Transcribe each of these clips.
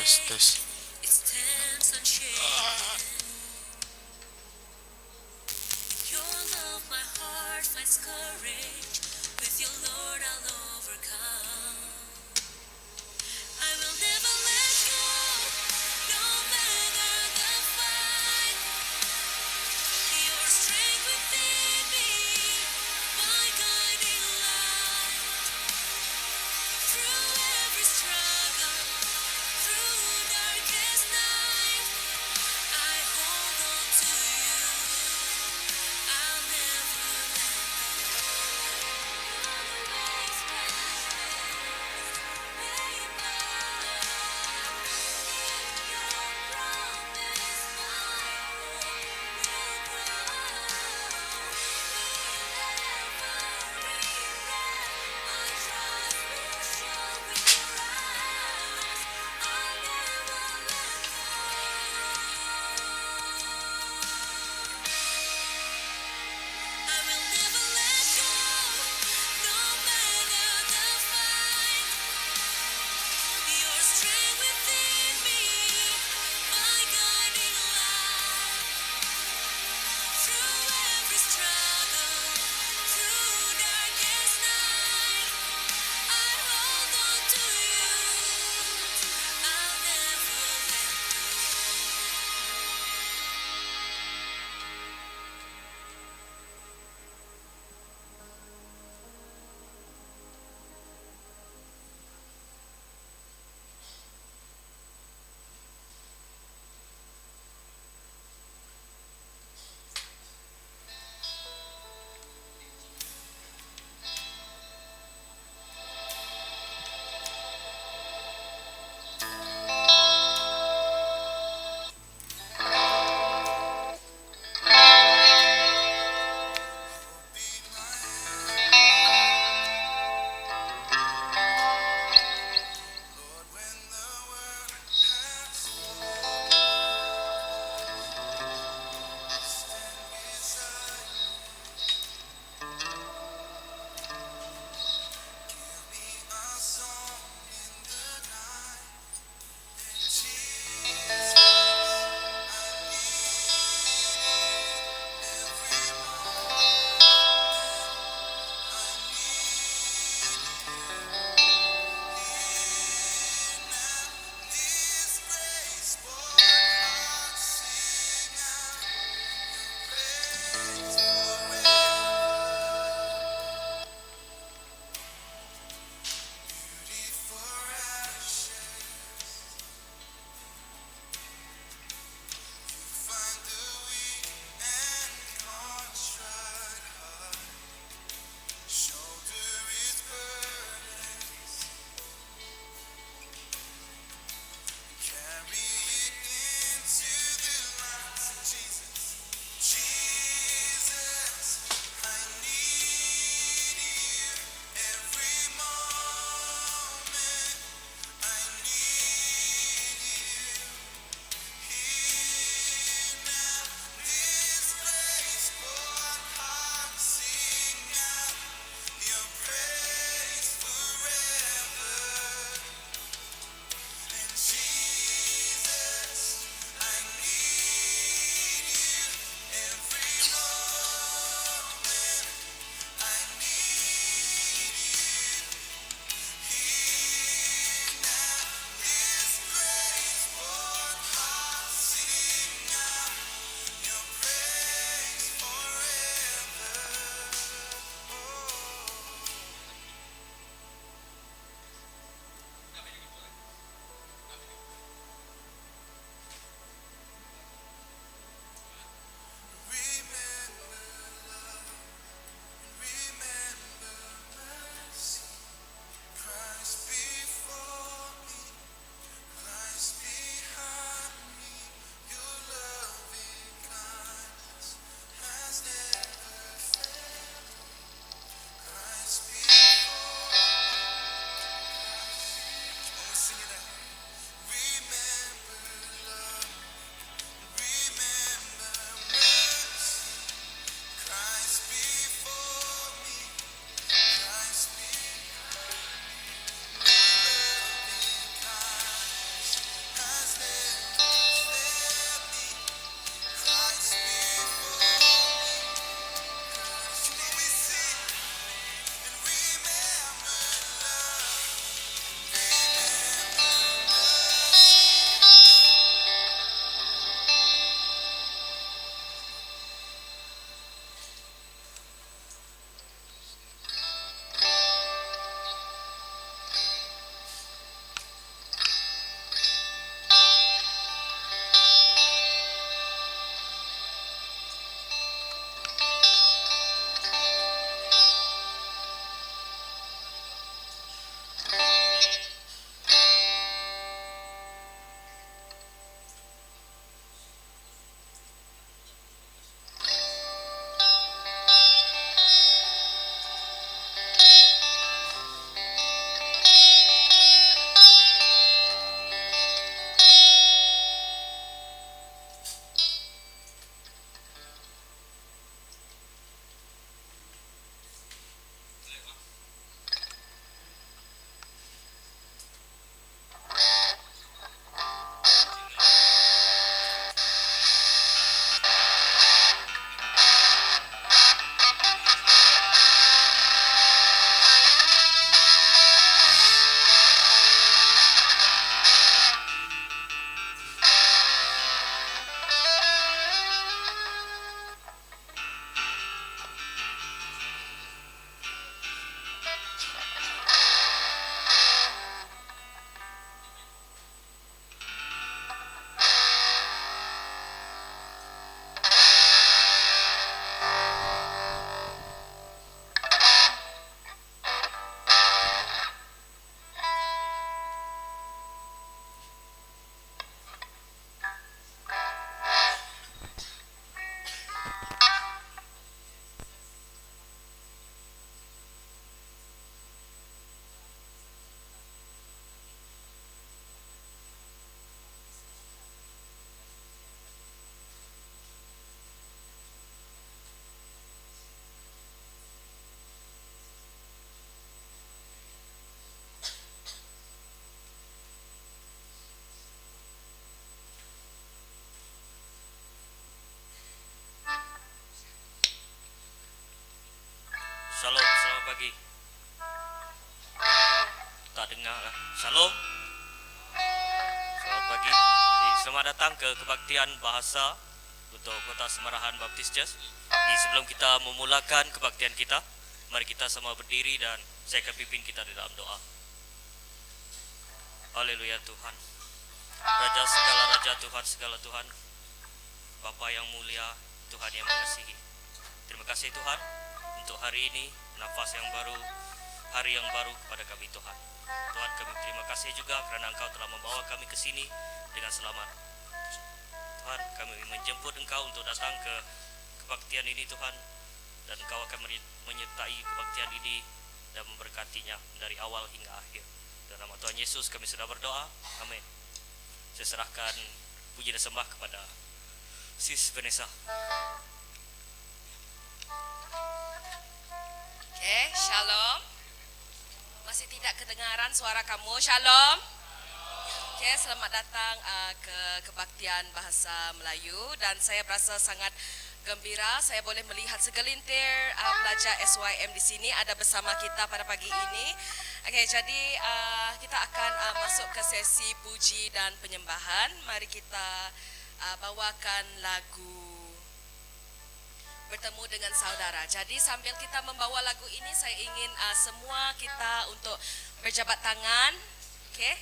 Test test. didinga lah. Shalom. Selamat pagi. Jadi selamat datang ke kebaktian bahasa untuk Kota Semarahan Baptist Church. Jadi sebelum kita memulakan kebaktian kita, mari kita sama berdiri dan saya akan pimpin kita di dalam doa. Haleluya Tuhan. Raja segala raja Tuhan segala Tuhan. Bapa yang mulia, Tuhan yang mengasihi. Terima kasih Tuhan untuk hari ini, nafas yang baru, hari yang baru kepada kami Tuhan. Tuhan kami terima kasih juga kerana Engkau telah membawa kami ke sini dengan selamat. Tuhan kami menjemput Engkau untuk datang ke kebaktian ini Tuhan dan Engkau akan menyertai kebaktian ini dan memberkatinya dari awal hingga akhir. Dalam nama Tuhan Yesus kami sudah berdoa. Amin. Saya serahkan puji dan sembah kepada Sis Vanessa. Okay, shalom. Masih tidak kedengaran suara kamu. Shalom. Okay, selamat datang uh, ke kebaktian bahasa Melayu dan saya berasa sangat gembira saya boleh melihat segelintir uh, pelajar SYM di sini ada bersama kita pada pagi ini. Okey, jadi uh, kita akan uh, masuk ke sesi puji dan penyembahan. Mari kita uh, bawakan lagu bertemu dengan saudara. Jadi sambil kita membawa lagu ini saya ingin uh, semua kita untuk berjabat tangan. Okey.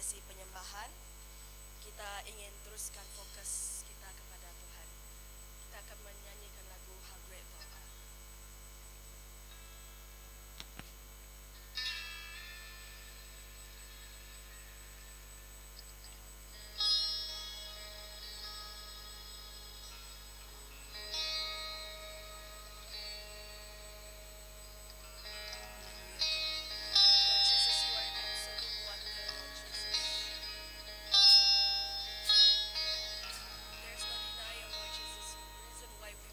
sesi penyembahan. Kita ingin teruskan fokus kita kepada Tuhan. Kita akan menyanyikan lagu How Great Thou Art. Lord Jesus, you are an absolute wonder, Lord Jesus. There's no denial, Lord Jesus, the reason why we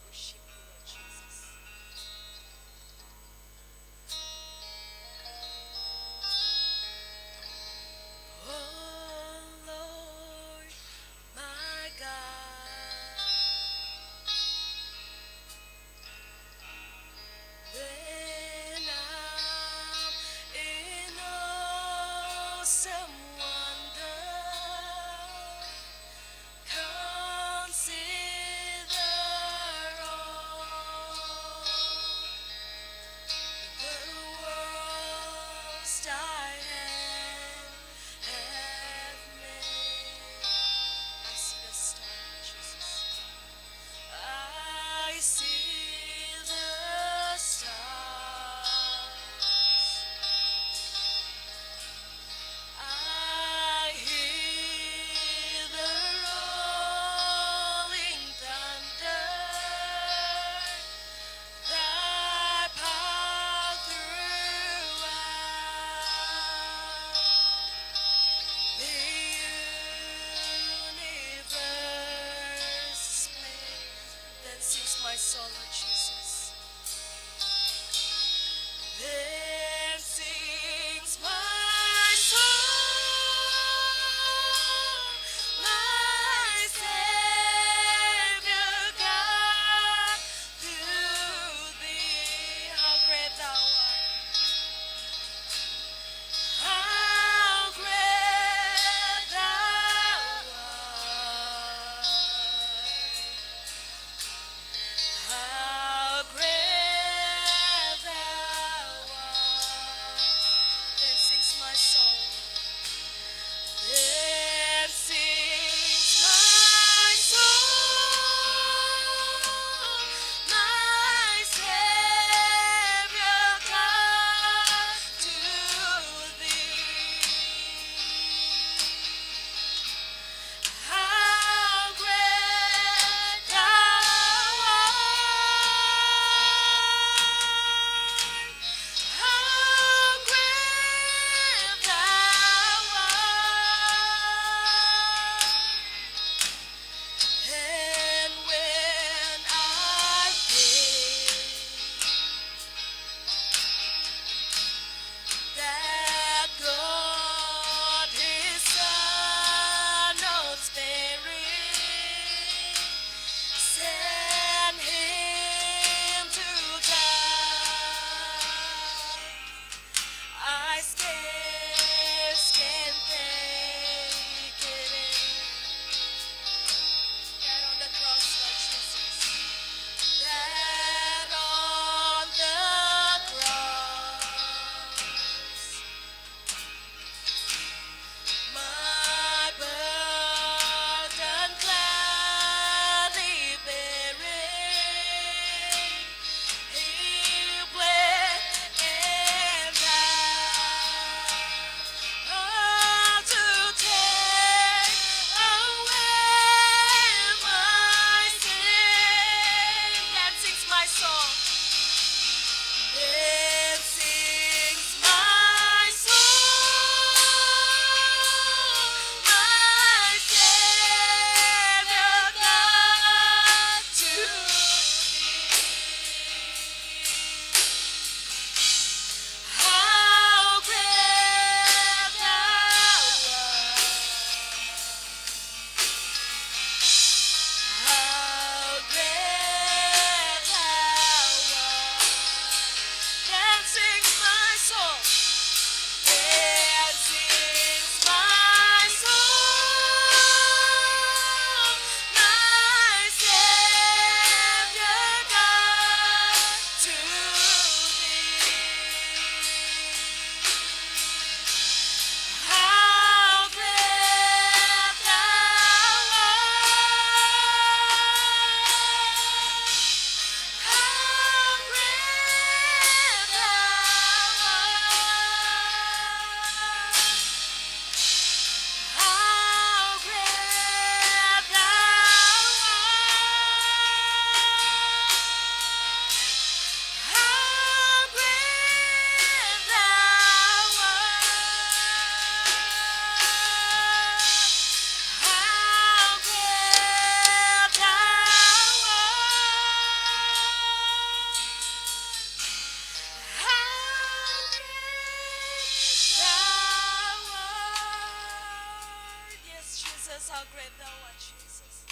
How great thou art, Jesus.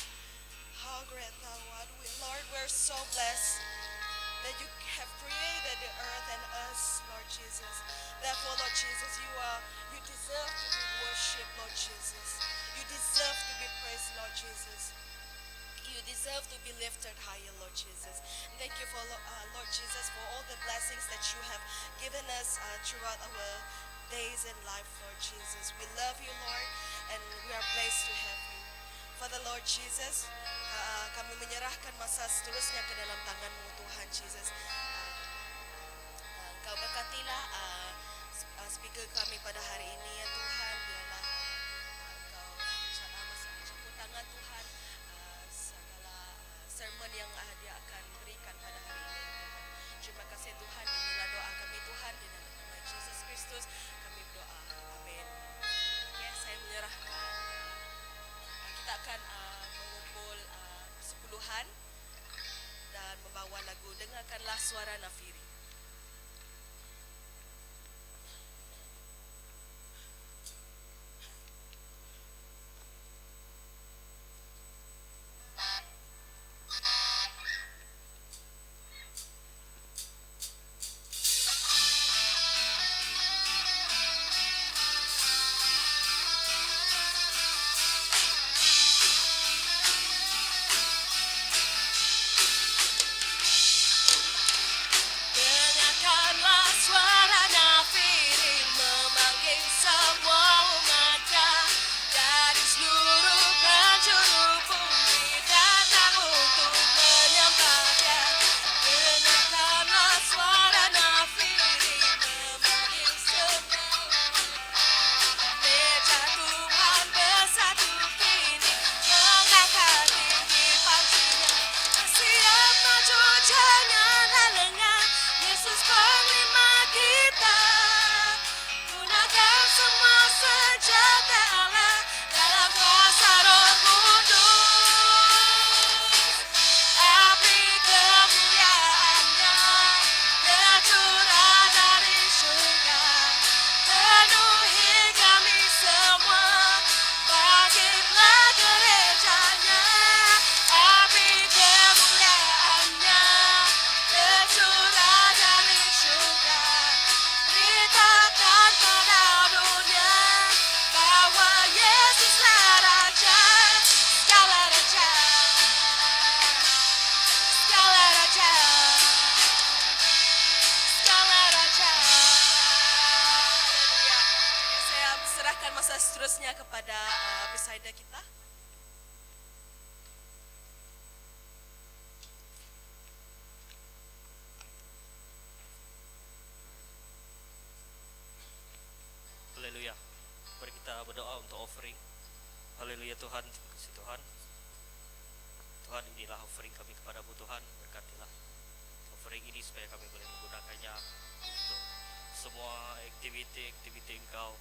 How great thou art. We, Lord, we're so blessed that you have created the earth and us, Lord Jesus. Therefore, Lord Jesus, you are you deserve to be worshipped, Lord Jesus. You deserve to be praised, Lord Jesus. You deserve to be lifted higher, Lord Jesus. Thank you for uh, Lord Jesus for all the blessings that you have given us uh, throughout our days and life, Lord Jesus. We love you, Lord, and we are blessed to have you. Father Lord Jesus, uh, kami menyerahkan masa seterusnya ke dalam tanganmu, Tuhan Jesus. Engkau berkatilah speaker kami pada hari ini ya Tuhan. Biarlah Engkau campur tangan Tuhan segala sermon yang dia akan berikan pada hari ini ya Tuhan. Terima kasih Tuhan, inilah doa kami Tuhan di dalam nama Yesus Kristus kami berdoa. Amin. Okay, saya menyerahkan kita akan mengumpul persepuluhan dan membawa lagu Dengarkanlah Suara Nafiri. Dengarkanlah suara nafiri memanggil semua umatnya dari seluruh penjuru bumi datang untuk menyembah Dia. Dengarkanlah suara nafiri memanggil semua Gereja Tuhan bersatu kini mengangkat tinggi pancinya bersiap maju janganlah lengah Yesus panglima kita gunakan semua senjata Allah dalam kuasa Roh Kudus api kemuliaannya tercurah dari surga penuhi kami semua bangkitlah gerejanya api kemuliaannya tercurah dari surga beritakan pada dunia bahwa Yesuslah Raja segala raja segala raja segala raja. Haleluya. Saya serahkan masa seterusnya kepada presider kita. Haleluya. Mari kita berdoa untuk offering. Haleluya Tuhan, terima kasih Tuhan. Tuhan inilah offering kami kepadamu Tuhan, berkatilah offering ini supaya kami boleh menggunakannya untuk semua aktiviti-aktiviti Engkau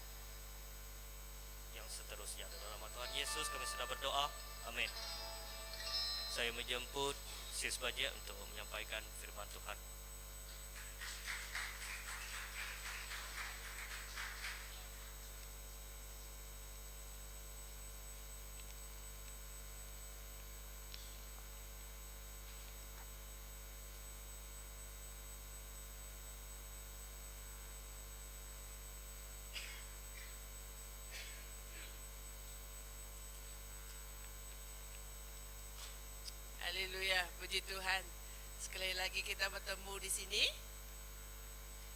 yang seterusnya. Dalam nama Tuhan Yesus kami sudah berdoa. Amin. Saya menjemput Sis Bajek untuk menyampaikan firman Tuhan. Haleluya, puji Tuhan. Sekali lagi kita bertemu di sini.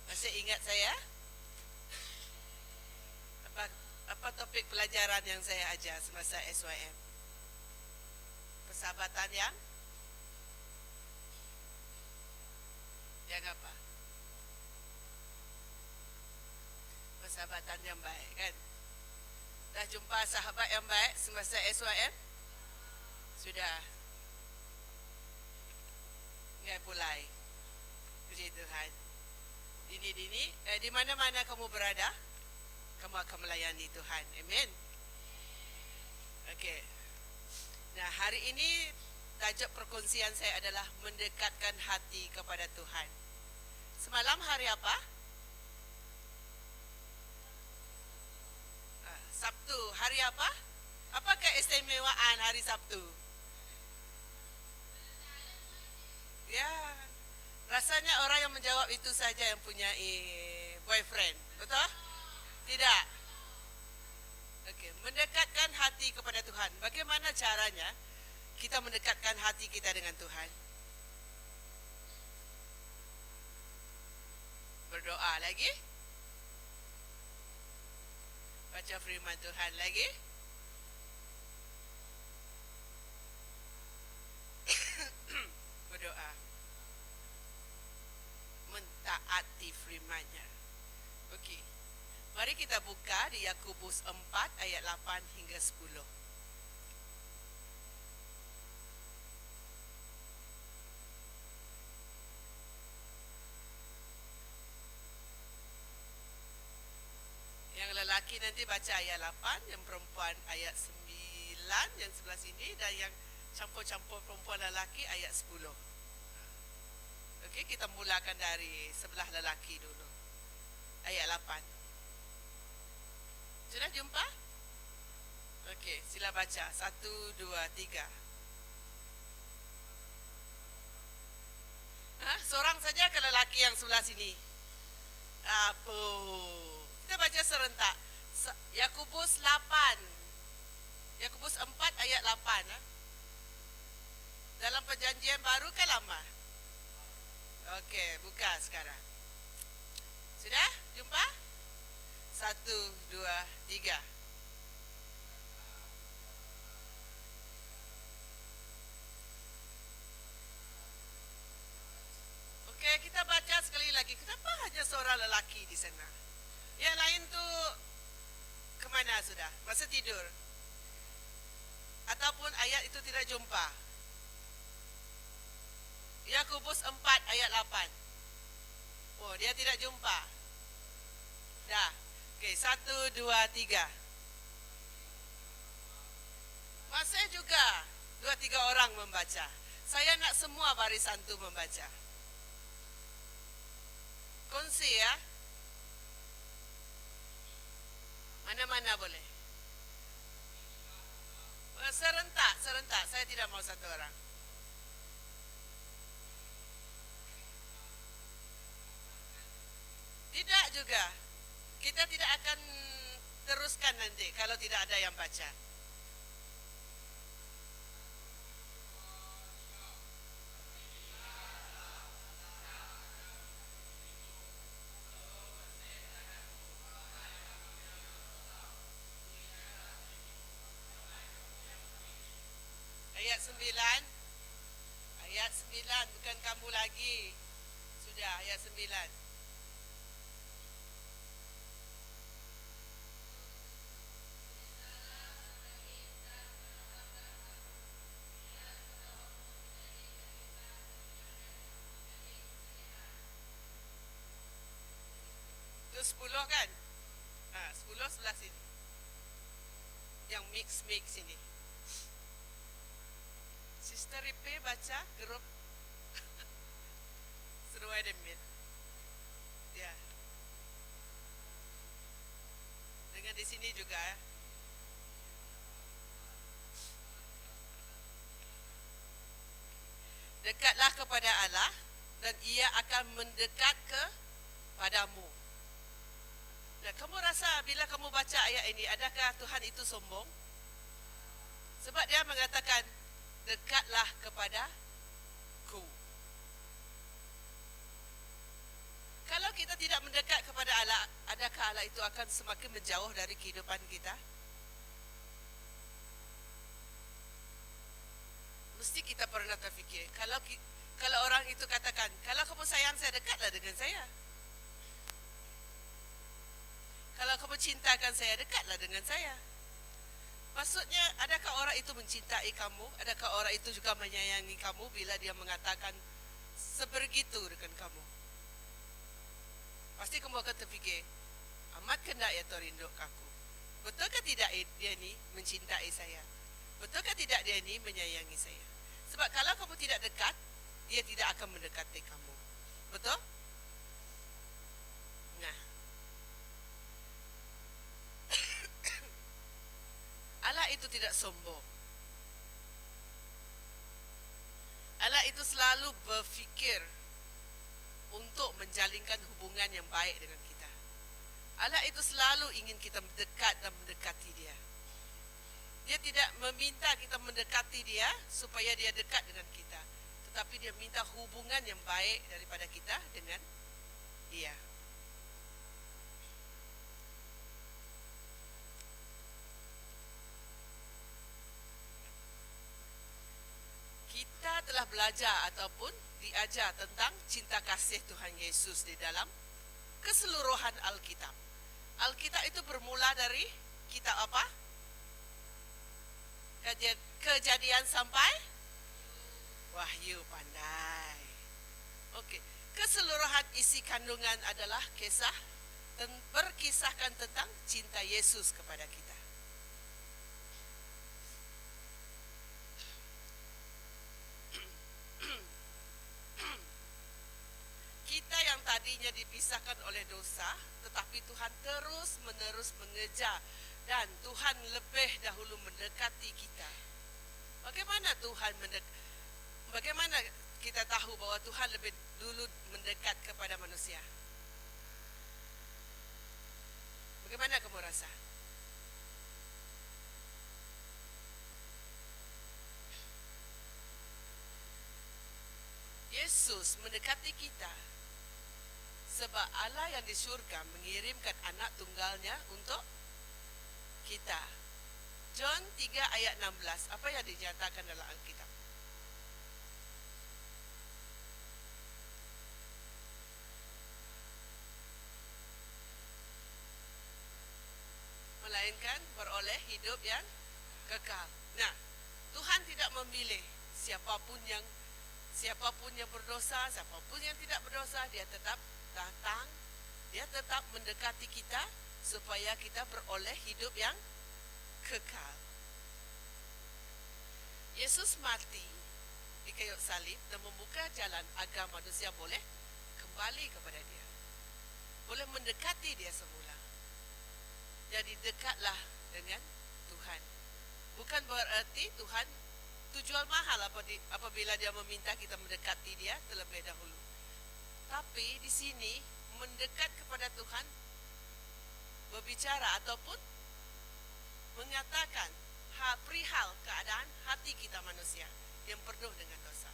Masih ingat saya? Apa apa topik pelajaran yang saya ajar semasa SYM? Persahabatan yang yang apa? Persahabatan yang baik kan? Dah jumpa sahabat yang baik semasa SYM? Sudah. Ngai pulai. Puji Tuhan. Dini-dini, eh, di mana-mana kamu berada, kamu akan melayani Tuhan. Amin. Okey. Nah, hari ini tajuk perkongsian saya adalah mendekatkan hati kepada Tuhan. Semalam hari apa? Ah, Sabtu. Hari apa? Apa keistimewaan hari Sabtu? Ya. Rasanya orang yang menjawab itu saja yang punya boyfriend. Betul? Tidak. Okey, mendekatkan hati kepada Tuhan. Bagaimana caranya kita mendekatkan hati kita dengan Tuhan? Berdoa lagi. Baca firman Tuhan lagi. Berdoa. Mentaati firman-Nya. Okey. Mari kita buka di Yakobus 4 ayat 8 hingga 10. Yang lelaki nanti baca ayat 8, yang perempuan ayat 9 yang sebelah sini dan yang campur-campur perempuan lelaki ayat 10. Okey, kita mulakan dari sebelah lelaki dulu. Ayat 8. Sudah jumpa? Okey, sila baca. 1, 2, 3. Ha? Seorang saja ke lelaki yang sebelah sini? Apa? Kita baca serentak. Yakobus 8. Yakobus 4 ayat 8. Ha? Dalam perjanjian baru ke lama? Okey, buka sekarang. Sudah? Jumpa? 1, 2, 3. Okey, kita baca sekali lagi. Kenapa hanya seorang lelaki di sana? Yang lain tu ke mana sudah? Masa tidur? Ataupun ayat itu tidak jumpa? Yakobus 4 ayat 8. Oh, dia tidak jumpa. Dah. Okey, 1, 2, 3. Masih juga 2, 3 orang membaca. Saya nak semua barisan tu membaca. Kongsi ya. Mana-mana boleh. Serentak, serentak. Saya tidak mau satu orang. Tidak juga. Kita tidak akan teruskan nanti kalau tidak ada yang baca. Ayat 9. Ayat 9, bukan kamu lagi. Sudah, ayat 9. Itu 10 kan? Ha, 10 sebelah sini. Yang mix-mix ini. Sister Ripe baca grup Seruai Demit. Ya. Dengan di sini juga ya. Dekatlah kepada Allah dan ia akan mendekat kepadamu. Dan kamu rasa bila kamu baca ayat ini, adakah Tuhan itu sombong? Sebab dia mengatakan, dekatlah kepada ku. Kalau kita tidak mendekat kepada Allah, adakah Allah itu akan semakin menjauh dari kehidupan kita? Mesti kita pernah terfikir, kalau kalau orang itu katakan, kalau kamu sayang saya, dekatlah dengan saya. Kalau kamu cintakan saya, dekatlah dengan saya. Maksudnya, adakah orang itu mencintai kamu? Adakah orang itu juga menyayangi kamu bila dia mengatakan sebegitu dengan kamu? Pasti kamu akan terfikir, amat ke tak ya rindu aku? Betulkah tidak dia ni mencintai saya? Betulkah tidak dia ni menyayangi saya? Sebab kalau kamu tidak dekat, dia tidak akan mendekati kamu. Betul? Nah. Allah itu itu tidak sombong. Allah itu selalu berfikir untuk menjalinkan hubungan yang baik dengan kita. Allah itu selalu ingin kita mendekat dan mendekati dia. Dia tidak meminta kita mendekati dia supaya dia dekat dengan kita. Tetapi dia minta hubungan yang baik daripada kita dengan dia. Kita telah belajar ataupun diajar tentang cinta kasih Tuhan Yesus di dalam keseluruhan Alkitab. Alkitab itu bermula dari kitab apa? Kejadian sampai Wahyu pandai. Okey, keseluruhan isi kandungan adalah kisah berkisahkan tentang cinta Yesus kepada kita. Kita yang tadinya dipisahkan oleh dosa, tetapi Tuhan terus-menerus mengejar dan Tuhan lebih dahulu mendekati kita. Bagaimana Tuhan mendek bagaimana kita tahu bahwa Tuhan lebih dulu mendekat kepada manusia? Bagaimana kamu rasa? Yesus mendekati kita sebab Allah yang di syurga mengirimkan anak tunggalnya untuk kita. John 3 ayat 16, apa yang dinyatakan dalam Alkitab? Melainkan beroleh hidup yang kekal. Nah, Tuhan tidak memilih siapapun yang siapapun yang berdosa, siapapun yang tidak berdosa, dia tetap datang, dia tetap mendekati kita supaya kita beroleh hidup yang kekal. Yesus mati di kayu salib dan membuka jalan agar manusia boleh kembali kepada dia. Boleh mendekati dia semula. Jadi dekatlah dengan Tuhan. Bukan bererti Tuhan tu jual mahal apabila dia meminta kita mendekati dia terlebih dahulu. Tapi di sini mendekat kepada Tuhan berbicara ataupun mengatakan perihal keadaan hati kita manusia yang penuh dengan dosa.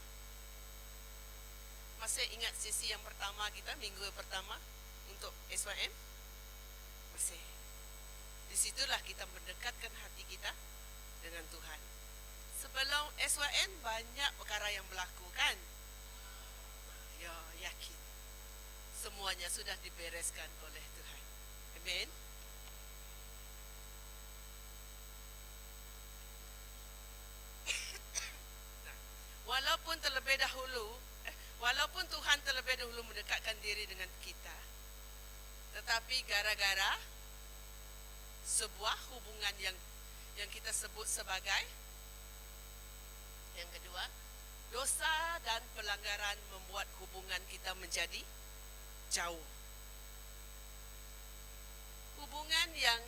Masih ingat sesi yang pertama kita, minggu yang pertama untuk SYM? Masih. Disitulah kita mendekatkan hati kita dengan Tuhan. Sebelum SYN banyak perkara yang berlaku kan? Ya, yakin. Semuanya sudah dibereskan oleh Tuhan. Amin. Nah, walaupun terlebih dahulu, eh, walaupun Tuhan terlebih dahulu mendekatkan diri dengan kita, tetapi gara-gara sebuah hubungan yang yang kita sebut sebagai yang kedua, dosa dan pelanggaran membuat hubungan kita menjadi jauh. Hubungan yang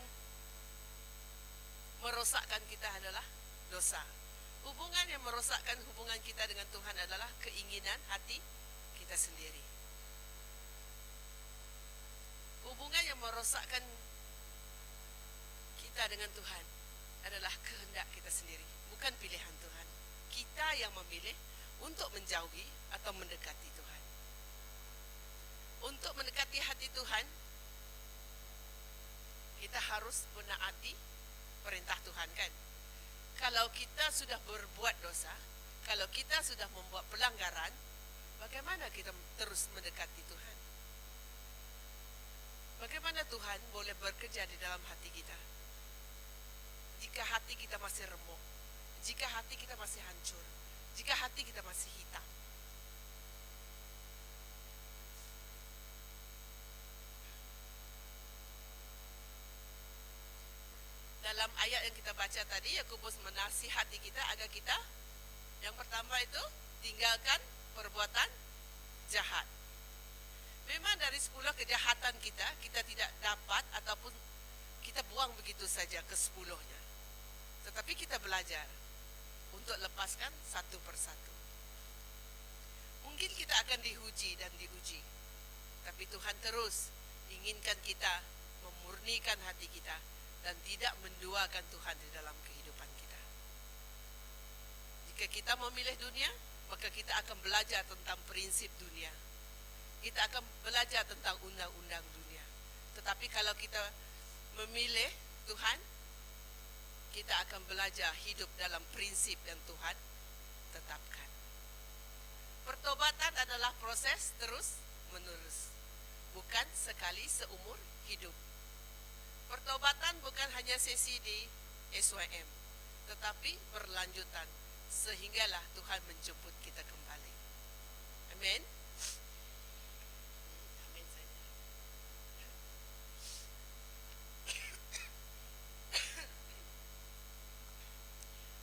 merosakkan kita adalah dosa. Hubungan yang merosakkan hubungan kita dengan Tuhan adalah keinginan hati kita sendiri. Hubungan yang merosakkan kita dengan Tuhan adalah kehendak kita sendiri, bukan pilihan Tuhan. Kita yang memilih untuk menjauhi atau mendekati Tuhan. Untuk mendekati hati Tuhan, kita harus menaati perintah Tuhan kan? Kalau kita sudah berbuat dosa, kalau kita sudah membuat pelanggaran, bagaimana kita terus mendekati Tuhan? Bagaimana Tuhan boleh bekerja di dalam hati kita? Jika hati kita masih remuk, jika hati kita masih hancur, jika hati kita masih hitam. Dalam ayat yang kita baca tadi, Yakobus menasihati kita agar kita yang pertama itu tinggalkan perbuatan jahat. Memang dari 10 kejahatan kita, kita tidak dapat ataupun kita buang begitu saja ke 10-nya. Tetapi kita belajar untuk lepaskan satu persatu. Mungkin kita akan dihuji dan diuji. Tapi Tuhan terus inginkan kita memurnikan hati kita dan tidak menduakan Tuhan di dalam kehidupan kita. Jika kita memilih dunia, maka kita akan belajar tentang prinsip dunia. Kita akan belajar tentang undang-undang dunia. Tetapi kalau kita memilih Tuhan, kita akan belajar hidup dalam prinsip yang Tuhan tetapkan. Pertobatan adalah proses terus menerus, bukan sekali seumur hidup. Pertobatan bukan hanya sesi di SYM, tetapi berlanjutan sehinggalah Tuhan menjemput kita kembali. Amin. Amin saja.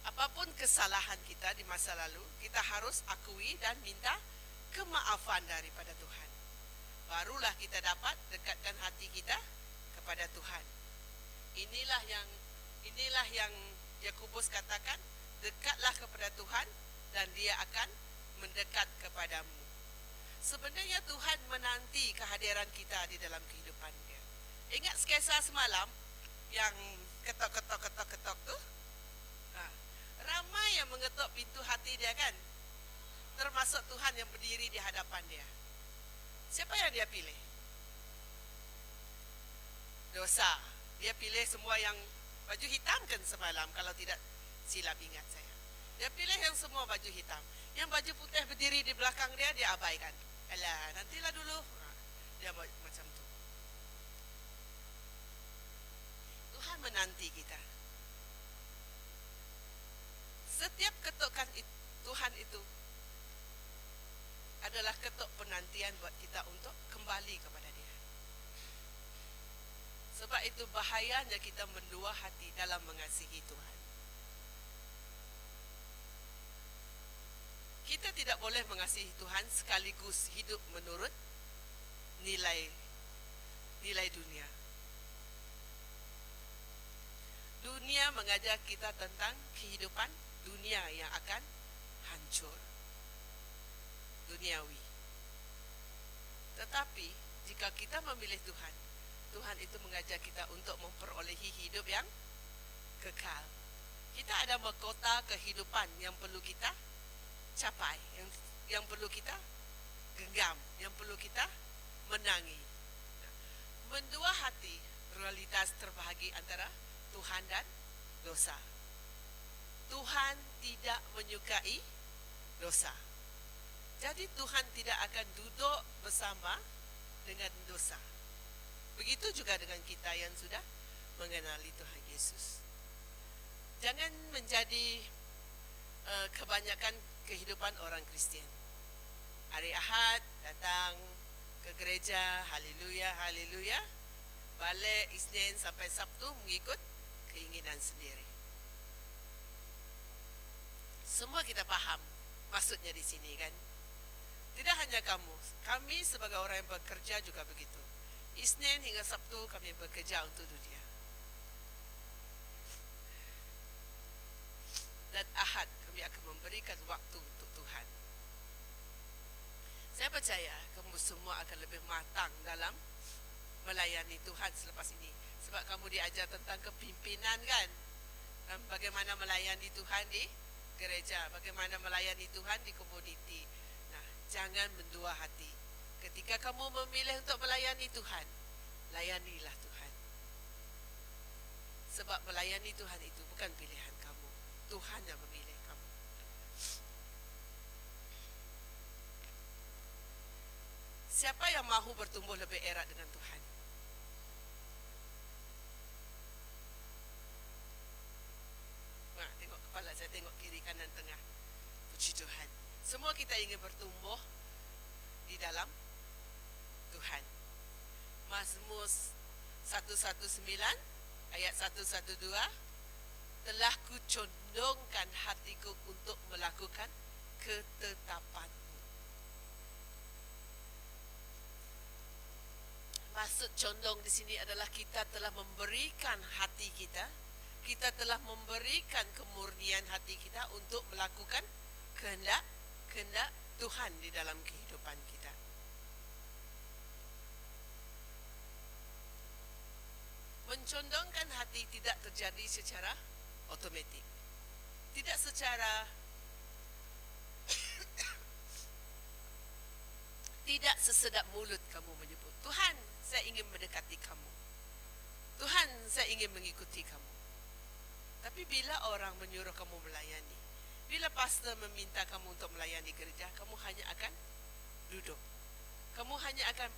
Apapun kesalahan kita di masa lalu, kita harus akui dan minta kemaafan daripada Tuhan. Barulah kita dapat dekatkan hati kita kepada Tuhan. Inilah yang inilah yang Yakobus katakan, dekatlah kepada Tuhan dan Dia akan mendekat kepadamu. Sebenarnya Tuhan menanti kehadiran kita di dalam kehidupan Dia. Ingat sketsa semalam yang ketok-ketok-ketok-ketok tu? Ha. Ramai yang mengetuk pintu hati dia kan? Termasuk Tuhan yang berdiri di hadapan dia. Siapa yang dia pilih? Dosa. Dia pilih semua yang baju hitam kan semalam kalau tidak silap ingat saya. Dia pilih yang semua baju hitam. Yang baju putih berdiri di belakang dia, dia abaikan. Alah, nantilah dulu. Ha, dia buat macam tu. Tuhan menanti kita. Setiap ketukan Tuhan itu adalah ketuk penantian buat kita untuk kembali kepada Dia. Sebab itu bahayanya kita mendua hati dalam mengasihi Tuhan. Kita tidak boleh mengasihi Tuhan sekaligus hidup menurut nilai nilai dunia. Dunia mengajar kita tentang kehidupan dunia yang akan hancur. Duniawi. Tetapi jika kita memilih Tuhan, Tuhan itu mengajar kita untuk memperolehi hidup yang kekal. Kita ada mahkota kehidupan yang perlu kita capai, yang yang perlu kita genggam, yang perlu kita menangi. Mendua hati realitas terbahagi antara Tuhan dan dosa. Tuhan tidak menyukai dosa. Jadi Tuhan tidak akan duduk bersama dengan dosa. Begitu juga dengan kita yang sudah mengenali Tuhan Yesus. Jangan menjadi kebanyakan kehidupan orang Kristian. Hari Ahad datang ke gereja, haleluya, haleluya. Balik Isnin sampai Sabtu mengikut keinginan sendiri. Semua kita faham maksudnya di sini kan. Tidak hanya kamu, kami sebagai orang yang bekerja juga begitu. Isnin hingga Sabtu kami bekerja untuk dunia. Dan Ahad kami akan memberikan waktu untuk Tuhan. Saya percaya kamu semua akan lebih matang dalam melayani Tuhan selepas ini. Sebab kamu diajar tentang kepimpinan kan. Dan bagaimana melayani Tuhan di gereja, bagaimana melayani Tuhan di komuniti. Nah, jangan mendua hati. Ketika kamu memilih untuk melayani Tuhan, layanilah Tuhan. Sebab melayani Tuhan itu bukan pilihan kamu. Tuhan yang memilih kamu. Siapa yang mahu bertumbuh lebih erat dengan Tuhan? Nah, tengok kepala saya, tengok kiri, kanan, tengah. Puji Tuhan. Semua kita ingin bertumbuh di dalam Tuhan. Mazmur 119 ayat 112, telah kucondongkan hatiku untuk melakukan ketetapanmu. Maksud condong di sini adalah kita telah memberikan hati kita Kita telah memberikan kemurnian hati kita untuk melakukan kehendak kehendak Tuhan di dalam kehidupan kita. Mencondongkan hati tidak terjadi secara automatik. Tidak secara tidak sesedap mulut kamu menyebut, Tuhan, saya ingin mendekati kamu. Tuhan, saya ingin mengikuti kamu. Tapi bila orang menyuruh kamu melayani, bila pastor meminta kamu untuk melayani gereja, kamu hanya akan duduk. Kamu hanya akan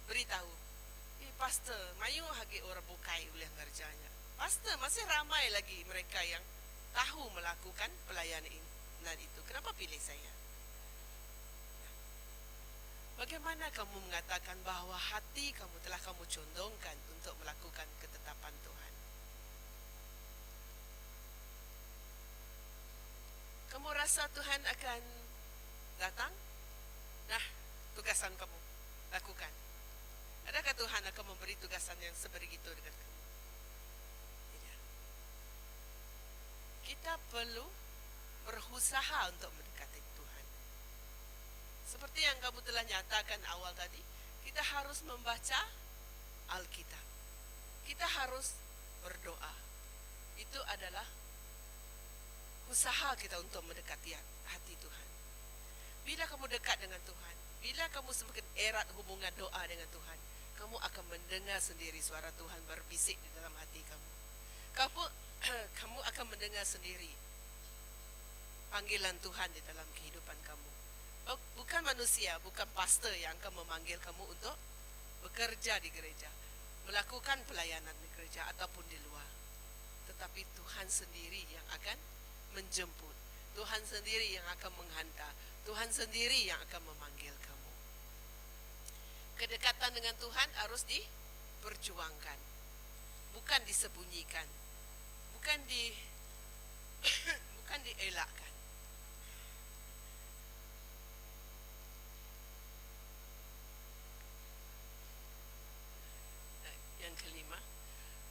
beritahu, eh pastor, mayuh lagi orang bukai boleh ngerjanya. Pastor, masih ramai lagi mereka yang tahu melakukan pelayanan itu. Kenapa pilih saya? Bagaimana kamu mengatakan bahawa hati kamu telah kamu condongkan untuk melakukan ketetapan Tuhan? Kamu rasa Tuhan akan datang? Nah, tugasan kamu lakukan. Adakah Tuhan akan memberi tugasan yang sebegitu dengan kamu? Tidak. Kita perlu berusaha untuk mendekati Tuhan. Seperti yang kamu telah nyatakan awal tadi, kita harus membaca Alkitab. Kita harus berdoa. Itu adalah usaha kita untuk mendekati hati Tuhan. Bila kamu dekat dengan Tuhan, bila kamu semakin erat hubungan doa dengan Tuhan, kamu akan mendengar sendiri suara Tuhan berbisik di dalam hati kamu. Kamu kamu akan mendengar sendiri panggilan Tuhan di dalam kehidupan kamu. Bukan manusia, bukan pastor yang akan memanggil kamu untuk bekerja di gereja, melakukan pelayanan di gereja ataupun di luar. Tetapi Tuhan sendiri yang akan menjemput. Tuhan sendiri yang akan menghantar. Tuhan sendiri yang akan memanggil kamu. Kedekatan dengan Tuhan harus diperjuangkan. Bukan disembunyikan. Bukan di bukan dielakkan. Yang kelima,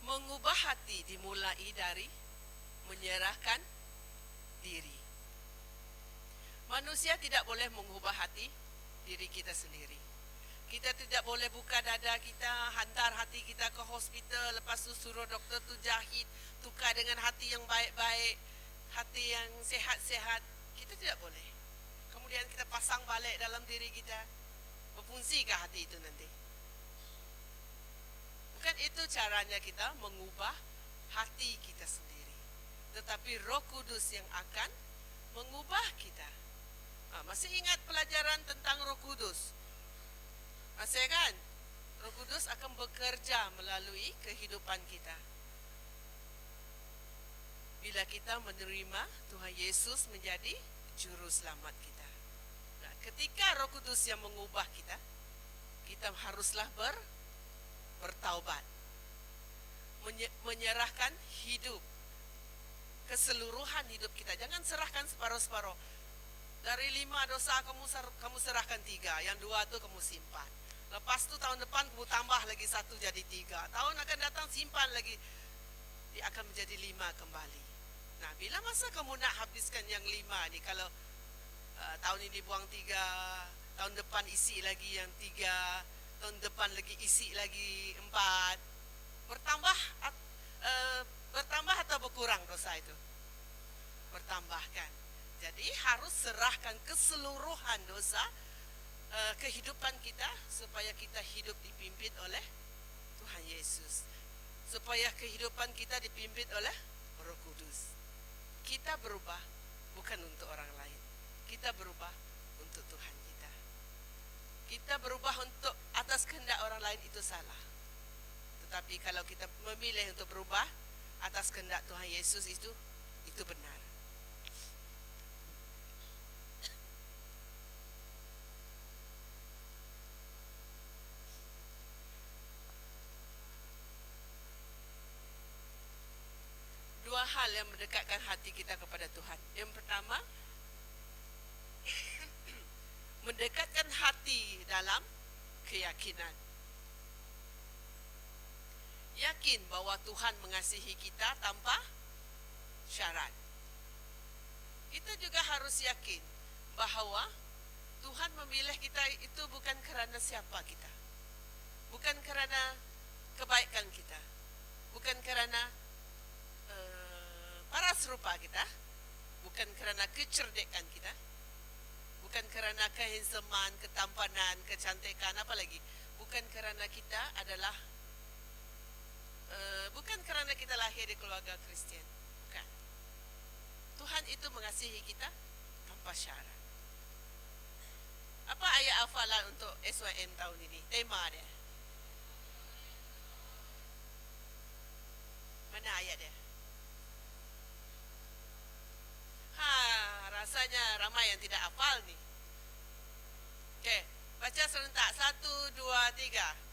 mengubah hati dimulai dari menyerahkan diri. Manusia tidak boleh mengubah hati diri kita sendiri. Kita tidak boleh buka dada kita, hantar hati kita ke hospital, lepas tu suruh doktor tu jahit, tukar dengan hati yang baik-baik, hati yang sehat-sehat. Kita tidak boleh. Kemudian kita pasang balik dalam diri kita. Berfungsikah hati itu nanti? Bukan itu caranya kita mengubah hati kita sendiri. Tetapi Roh Kudus yang akan mengubah kita. Ha, masih ingat pelajaran tentang Roh Kudus? Masih kan? Roh Kudus akan bekerja melalui kehidupan kita. Bila kita menerima Tuhan Yesus menjadi juru selamat kita. Nah, ketika Roh Kudus yang mengubah kita, kita haruslah ber, bertaubat. Menye, menyerahkan hidup keseluruhan hidup kita. Jangan serahkan separuh-separuh. Dari lima dosa kamu kamu serahkan tiga, yang dua tu kamu simpan. Lepas tu tahun depan kamu tambah lagi satu jadi tiga. Tahun akan datang simpan lagi, dia akan menjadi lima kembali. Nah, bila masa kamu nak habiskan yang lima ni? Kalau uh, tahun ini buang tiga, tahun depan isi lagi yang tiga, tahun depan lagi isi lagi empat, bertambah uh, bertambah atau berkurang dosa itu? Bertambah kan? Jadi harus serahkan keseluruhan dosa uh, kehidupan kita supaya kita hidup dipimpin oleh Tuhan Yesus. Supaya kehidupan kita dipimpin oleh Roh Kudus. Kita berubah bukan untuk orang lain. Kita berubah untuk Tuhan kita. Kita berubah untuk atas kehendak orang lain itu salah. Tetapi kalau kita memilih untuk berubah atas kehendak Tuhan Yesus itu itu benar. Dua hal yang mendekatkan hati kita kepada Tuhan. Yang pertama, mendekatkan hati dalam keyakinan. Yang yakin bahawa Tuhan mengasihi kita tanpa syarat. Kita juga harus yakin bahawa Tuhan memilih kita itu bukan kerana siapa kita. Bukan kerana kebaikan kita. Bukan kerana uh, paras rupa kita. Bukan kerana kecerdikan kita. Bukan kerana kehansoman, ketampanan, kecantikan, apa lagi. Bukan kerana kita adalah uh, bukan kerana kita lahir di keluarga Kristian. Bukan. Tuhan itu mengasihi kita tanpa syarat. Apa ayat hafalan untuk SYM tahun ini? Tema dia. Mana ayat dia? Ha, rasanya ramai yang tidak hafal ni. Okey, baca serentak. 1, 2, 3.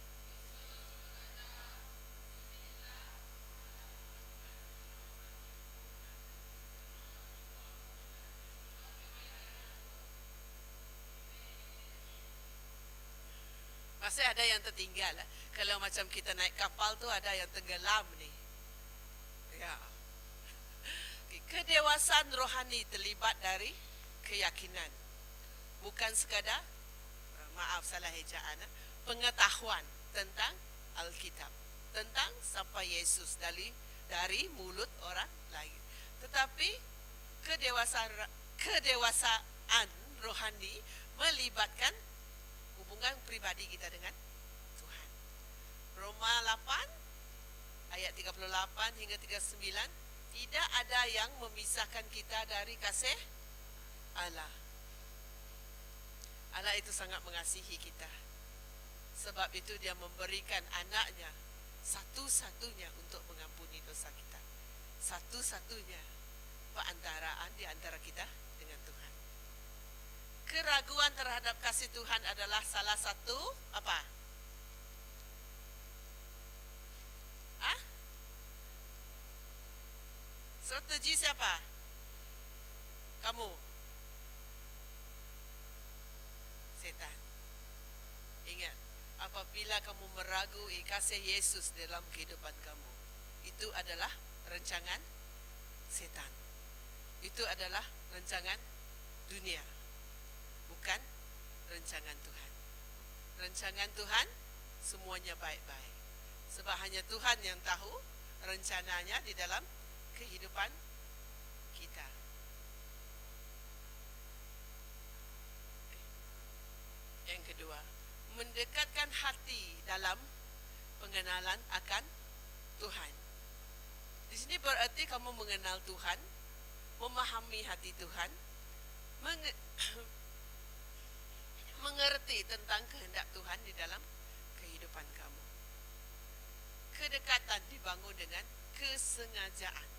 Masih ada yang tertinggal. Eh? Kalau macam kita naik kapal tu ada yang tenggelam ni. Ya. Kedewasaan rohani terlibat dari keyakinan. Bukan sekadar, eh, maaf salah ejaan, eh, pengetahuan tentang Alkitab. Tentang siapa Yesus dari dari mulut orang lain. Tetapi kedewasaan kedewasaan rohani melibatkan hubungan pribadi kita dengan Tuhan. Roma 8 ayat 38 hingga 39, tidak ada yang memisahkan kita dari kasih Allah. Allah itu sangat mengasihi kita. Sebab itu dia memberikan anaknya satu-satunya untuk mengampuni dosa kita. Satu-satunya perantaraan di antara kita dengan Tuhan. Keraguan terhadap kasih Tuhan adalah salah satu apa? Ah? Strategi siapa? Kamu. Setan. Ingat, apabila kamu meragui kasih Yesus dalam kehidupan kamu, itu adalah rancangan setan. Itu adalah rancangan dunia. Bukan rancangan Tuhan. Rancangan Tuhan semuanya baik-baik. Sebab hanya Tuhan yang tahu rencananya di dalam kehidupan kita. Yang kedua, mendekatkan hati dalam pengenalan akan Tuhan. Di sini berarti kamu mengenal Tuhan, memahami hati Tuhan, mengerti tentang kehendak Tuhan di dalam kehidupan kamu. Kedekatan dibangun dengan kesengajaan.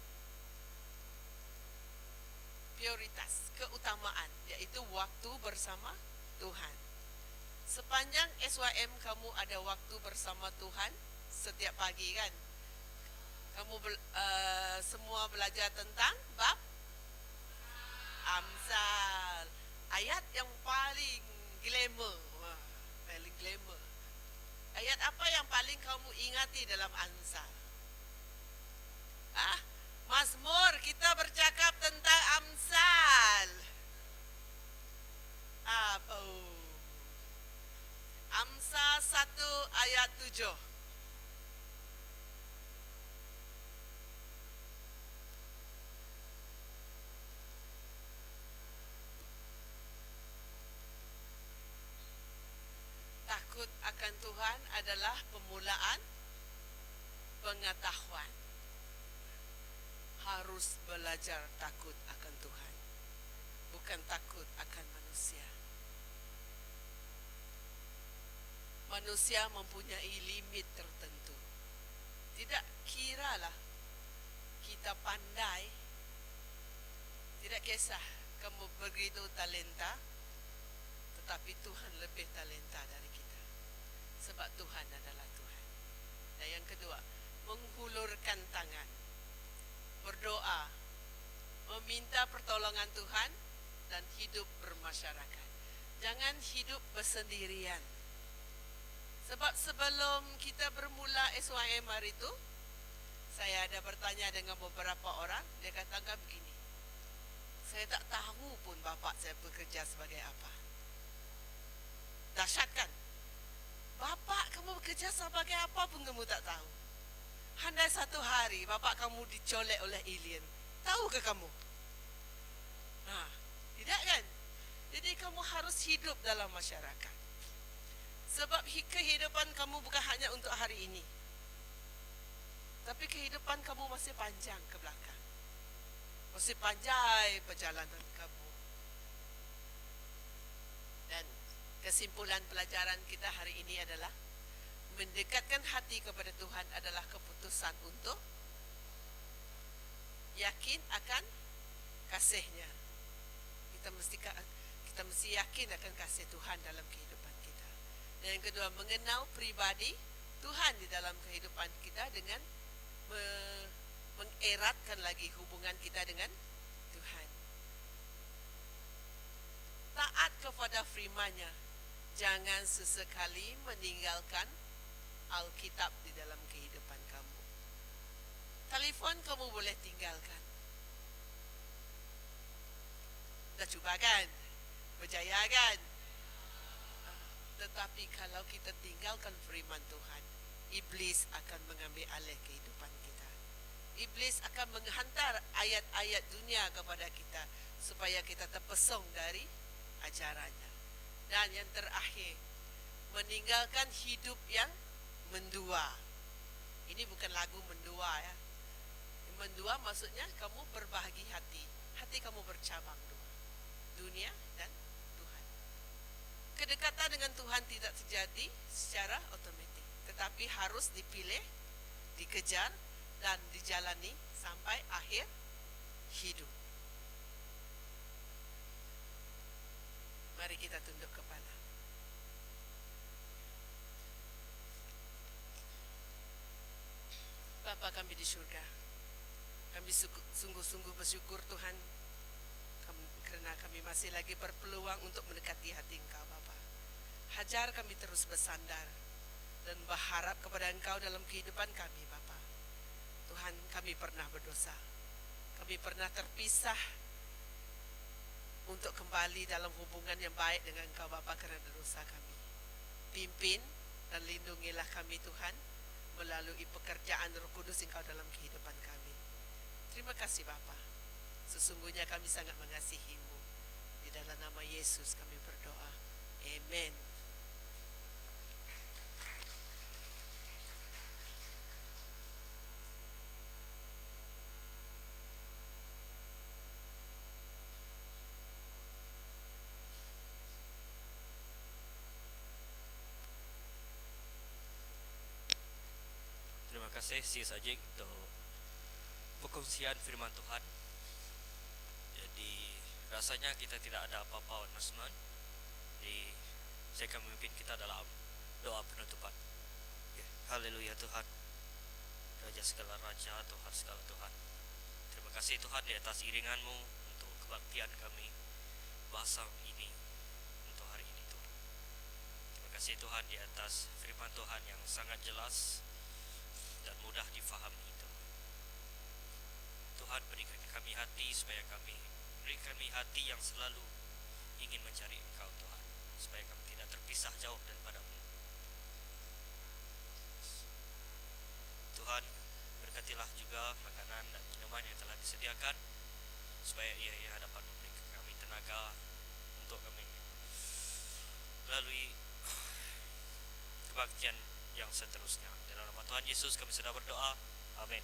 Prioritas, keutamaan, iaitu waktu bersama Tuhan. Sepanjang SYM kamu ada waktu bersama Tuhan setiap pagi kan? Kamu semua belajar tentang bab Amsal. Ayat yang paling glamour. Wah, paling glamour. Ayat apa yang paling kamu ingati dalam Amsal? Ah, Mazmur, kita bercakap tentang Amsal. Apa? Amsal 1 ayat 7. Takut akan Tuhan adalah permulaan pengetahuan. Harus belajar takut akan Tuhan, bukan takut akan manusia. Manusia mempunyai limit tertentu. Tidak kiralah kita pandai, tidak kisah kamu begitu talenta, tetapi Tuhan lebih talenta dari kita. Sebab Tuhan adalah Tuhan. Dan yang kedua, menghulurkan tangan, berdoa, meminta pertolongan Tuhan dan hidup bermasyarakat. Jangan hidup bersendirian. Sebab sebelum kita bermula SYM hari itu, Saya ada bertanya dengan beberapa orang, dia katakan begini. Saya tak tahu pun bapa saya bekerja sebagai apa. Dahsyat kan? Bapa kamu bekerja sebagai apa pun kamu tak tahu. Andai satu hari bapa kamu dicolek oleh alien, tahu ke kamu? Ha, tidak kan? Jadi kamu harus hidup dalam masyarakat. Sebab kehidupan kamu bukan hanya untuk hari ini. Tapi kehidupan kamu masih panjang ke belakang. Masih panjang perjalanan kamu. Dan kesimpulan pelajaran kita hari ini adalah mendekatkan hati kepada Tuhan adalah keputusan untuk yakin akan kasihnya. Kita mesti yakin akan kasih Tuhan dalam kehidupan kita. Dan yang kedua, mengenal pribadi Tuhan di dalam kehidupan kita dengan mengeratkan lagi hubungan kita dengan Tuhan. Taat kepada firman-Nya. Jangan sesekali meninggalkan Alkitab di dalam kehidupan kamu. Telefon kamu boleh tinggalkan. Dah cuba kan? Berjaya kan? Tetapi kalau kita tinggalkan firman Tuhan, iblis akan mengambil alih kehidupan kita. Iblis akan menghantar ayat-ayat dunia kepada kita supaya kita terpesong dari ajarannya. Dan yang terakhir, meninggalkan hidup yang mendua. Ini bukan lagu mendua ya. Mendua maksudnya kamu berbahagi hati. Hati kamu bercabang dua. Dunia dan Tuhan. Kedekatan dengan Tuhan tidak terjadi secara otomatik, tetapi harus dipilih, dikejar dan dijalani sampai akhir hidup. Mari kita tunduk kepala. Bapa kami di syurga, kami sungguh-sungguh bersyukur Tuhan kerana kami masih lagi berpeluang untuk mendekati hati Engkau Bapa. Hajar kami terus bersandar dan berharap kepada Engkau dalam kehidupan kami Bapa. Tuhan, kami pernah berdosa. Kami pernah terpisah untuk kembali dalam hubungan yang baik dengan Engkau Bapa kerana dosa kami. Pimpin dan lindungilah kami Tuhan melalui pekerjaan Roh Kudus Engkau dalam kehidupan kami. Terima kasih Bapa. Sesungguhnya kami sangat mengasihimu. Di dalam nama Yesus kami berdoa. Amen. Terima kasih Sis Ajik untuk perkongsian firman Tuhan. Jadi rasanya kita tidak ada apa-apa announcement. Jadi saya akan memimpin kita dalam doa penutupan. Ya, haleluya Tuhan. Raja segala raja, Tuhan segala Tuhan. Terima kasih Tuhan di atas iringanmu untuk kebaktian kami bahasa ini untuk hari ini Tuhan. Terima kasih Tuhan di atas firman Tuhan yang sangat jelas dan mudah difahami Tuhan. Tuhan berikan kami hati supaya kami beri kami hati yang selalu ingin mencari Engkau Tuhan, supaya kami tidak terpisah jauh daripadamu. Tuhan, berkatilah juga makanan dan minuman yang telah disediakan, supaya ia dapat memberikan kami tenaga untuk kami melalui kebaktian yang seterusnya. Dalam nama Tuhan Yesus kami sudah berdoa. Amin.